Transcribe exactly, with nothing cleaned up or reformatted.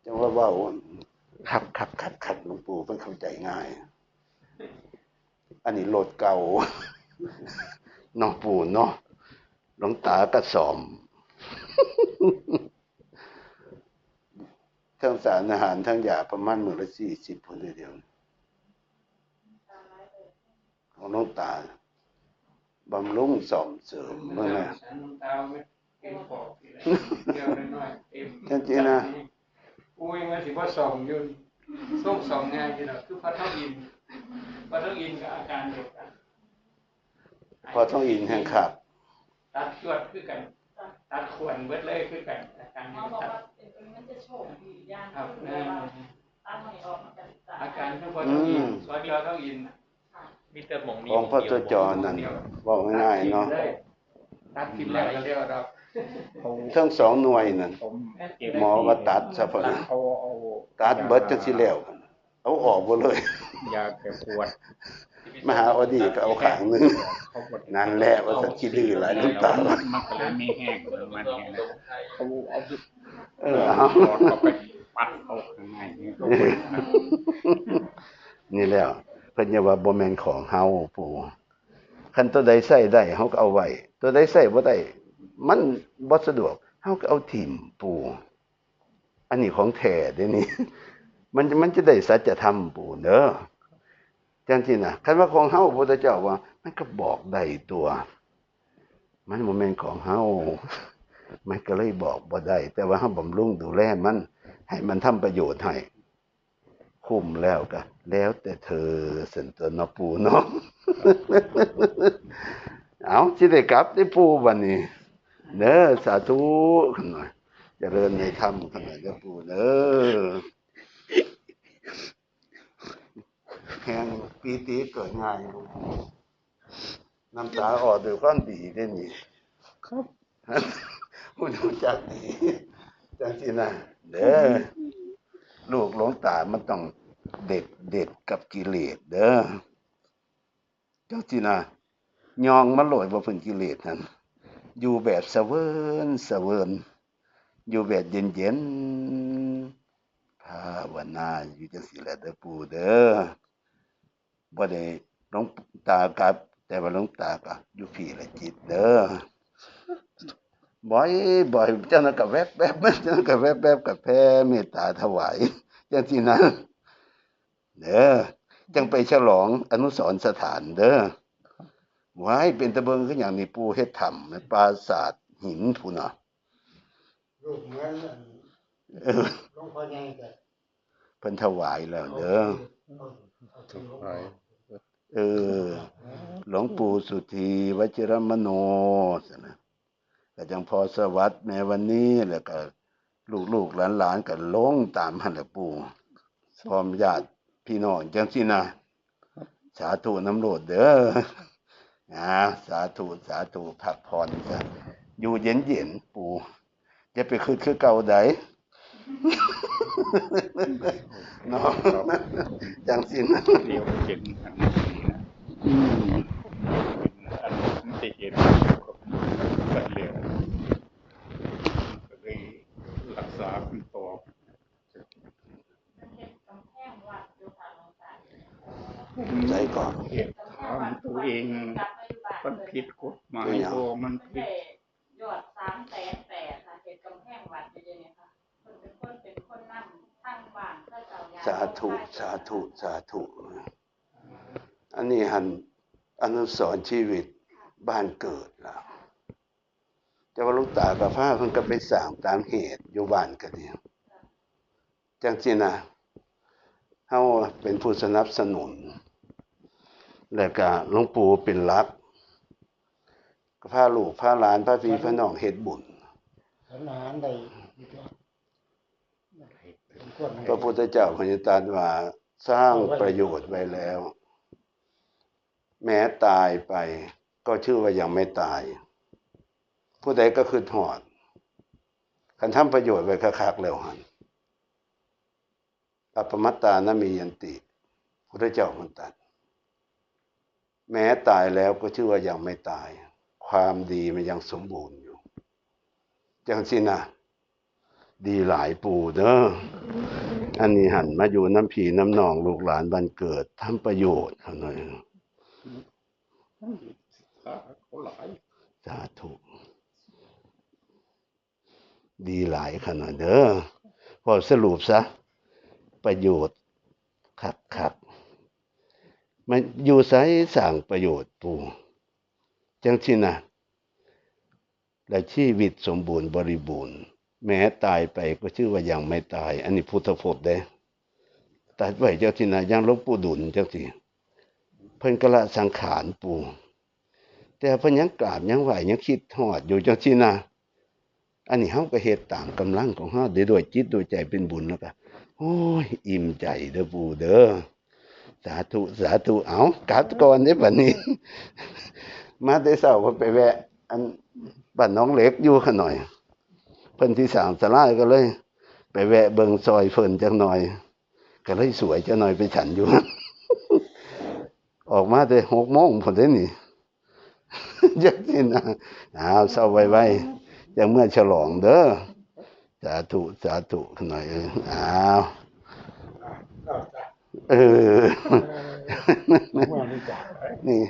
จั่งว่าเว้า ครับ ครับ ครับ ครับ หลวงปู่เพิ่นเข้าใจง่าย อันนี้รถเก่า เนาะปู่เนาะ หลวงตาก็ซ่อม ทั้งสารอาหาร ทั้งยา ประมาณมื้อละสี่สิบพุ้นเด้อเดี๋ยวนี้ ของหลวงตา บำรุงซ่อมเสริมเบิ่งนะ ฉันน้ำตาไม่เต็มปอดนี่แหละ เดียวน้อยๆ เต็ม จริงๆนะ อุ้ย มันสิบ่ซ่อมอยู่ ส่งซ่อมง่ายอยู่ดอก คือพอทองอิน พอทองอินก็อาการเดียวกัน พอทองอินแห่งคัก ตัดจวดคือกัน ตัดขวนเบิดเลยคือกัน อาการ เขาบอก ตัด ว่าเป็น มันจะโชคดีอย่าง ครับ คือว่า เออ ตัดให้ออกมาจาก อาการคือพอทองอิน อืม สจทองอินน่ะ มีแต่หม่องนี้ ของพจจนั่น เว้าง่ายๆเนาะ ตัดทิ่มแล้วก็แล้วดอก เอา ทั้งสองหน่วยนั่น ผมเก็บ หมอว่าตัดซะพุ่น เอา เอา ตัดเบิดจั่งสิแล้ว เอาออกบ่เลย ยาแก้ปวด มาหาออดีก็เอาข้างหนึ่ง เขาบ่ได้ นั่นแหละ ว่าสันขี้ดื้อหลาย หลวงตา มันก็เลยมีแห้งของมันเนี่ยนะ เขาเอา เออ เอา หลอดเข้าไปปัดเอาข้างในนี่ก็เป็น นี่แล้ว เพิ่นยังว่าบ่แม่นของเฮาปู่ คันตัวใดใช้ได้เฮาก็เอาไว้ ตัวใดใช้บ่ได้ มันบ่สะดวก เฮาก็เอาถิ่มปู่ อันนี้ของแท้เด้นี่ มัน มันจะได้สัจธรรมปู่เด้อ จั่งซี้นะ คันว่าของเฮา พระพุทธเจ้าว่า มันก็บอกได้ตัว มันบ่แม่นของเฮา มันก็เลยบอกบ่ได้ แต่ว่าเฮาบำรุงดูแลมัน ให้มันทำประโยชน์ให้ คุ้มแล้วก็แล้วแต่เธอ ซั่นตั๊วเนาะปู่เนาะ เอา สิได้กลับเด้อปู่บัดนี้ เด้อ สาธุ ขะน้อย เจริญในธรรมขะน้อยเด้อปู่เด้อ แห่งปีติเกิดง่าย น้ำตาออกด้วยความดีเด้นี่ ครับ ผู้รู้จักดี จั่งซี้นะ เด้อ ลูกหลวงตามันต้องเด็ด เด็ดกับกิเลสเด้อ จั่งซี้นะ ย่องมาโลดบ่พ้นกิเลสนั่น อยู่แบบเสวิญ เสวิญ อยู่แบบเย็นๆ ภาวนาอยู่จั่งซี้แหละเด้อปู่เด้อ บ่ได้หลวงตากลับ แต่ว่าหลวงตาก็อยู่พี้ละจิตเด้อ บ่อยๆ จั่งนั้นก็แวบๆ จั่งนั้นก็แวบๆ ก็แผ่เมตตาถวาย จั่งซี้นะ เด้อ จั่งไปฉลองอนุสรณ์สถานเด้อ ว้าย เป็นตาเบิ่งคือหยังนี่ ปู่เฮ็ดถ้ำ ปราสาทหินพู้นน่ะ รูปเหมือนอัน เออ หลวงพ่อใหญ่ก็ เพิ่นถวายแล้วเด้อ เอา เอาชื่อหลวงพ่อ เออ หลวงปู่สุธีวชิรมโน ซั่นนะ ก็จั่งพ่อสวัสดิ์ แม่วันนี้ แล้วก็ลูกๆ หลานๆ ก็ลงตามหั่นแหละปู่ พร้อมญาติพี่น้องจั่งซี้นะ สาธุนำโลดเด้อ อ่า สาธุ สาธุ พักผ่อนซะ อยู่เย็นๆ ปู่ อย่าไปคิดคือเก่าใด เนาะ จั่งซี้นะ เดี๋ยวเห็นอันนี้นะ อืม อันนี้มันสิเห็นกันเลย ก็เลยรักษาคำตอบ ใจก่อน เหตุทำตัวเอง มันผิดกฎหมาย เป็นหยัง บ่ มันผิด ยอดสามแสนแปดค่ะ เฮ็ดกำแพงวัดอยู่เดี๋ยวนี้ค่ะ เพิ่นเป็นคน เป็นคนนำทางบ้านเขาเจ้า สาธุ สาธุ สาธุ อันนี้หั่นอนุสรณ์ชีวิตบ้านเกิดล่ะ แต่ว่าหลวงตาก็พาเพิ่นก็ไปสร้างตามเหตุอยู่บ้านก็ดี จั่งซี้นะ เฮาเป็นผู้สนับสนุน แล้วก็หลวงปู่เป็นหลัก ก็พาลูกพาหลานพาพี่พาน้องเฮ็ดบุญ สารอาหารได้อยู่ตัว พระพุทธเจ้าเพิ่นตรัสว่าสร้างประโยชน์ไว้แล้ว แม้ตายไปก็ชื่อว่ายังไม่ตาย ผู้ใดก็คือฮอด คันทำประโยชน์ไว้คักๆ แล้วหั่น อัปปมัตตานะเมยันติ พุทธเจ้าเพิ่นตรัส แม้ตายแล้วก็ชื่อว่ายังไม่ตาย ความดีมันยังสมบูรณ์อยู่ จั่งซี้นะ ดีหลายปู่เด้อ อันนี้หันมาอยู่นำพี่นำน้องลูกหลานบ้านเกิด ทำประโยชน์เขาหน่อย สาธุ ดีหลายขนาดเด้อ พอสรุปซะ ประโยชน์คักๆ มันอยู่ไสสร้างประโยชน์ปู่ จังซี่นะ และชีวิตสมบูรณ์บริบูรณ์ แม้ตายไปก็ชื่อว่ายังไม่ตาย อันนี้พุทธพจน์เด้ ตรัสไว้จังซี่นะ อย่างหลวงปู่ดุลจังซี่ เพิ่นก็ละสังขารปู่ แต่เพิ่นยังกราบยังไหว้ยังคิดฮอดอยู่จังซี่นะ อันนี้เฮาก็เฮ็ดตามกำลังของเฮา ได้ด้วยจิตด้วยใจเป็นบุญแล้วก็ โอ้ย อิ่มใจเด้อปู่เด้อ สาธุ สาธุ เอา กลับก่อนเด้อบัดนี้ มาแต่เช้าเพิ่นไปแวะ อัน บ้านหนองเหล็กอยู่ข้าน้อย เพิ่นสิสร้างศาลาก็เลย ไปแวะเบิ่งซอยเพิ่นจักหน่อย ก็เลยสวยจักหน่อยไปฉันอยู่ ออกมาแต่หกโมงพุ้นเด้นี่ จังซี่นะ อ้าว เซาไวๆ จั่งเมือฉลองเด้อ สาธุ สาธุ ข้าน้อยเอ้ย อ้าว เออ เมือนี่จ้ะ นี่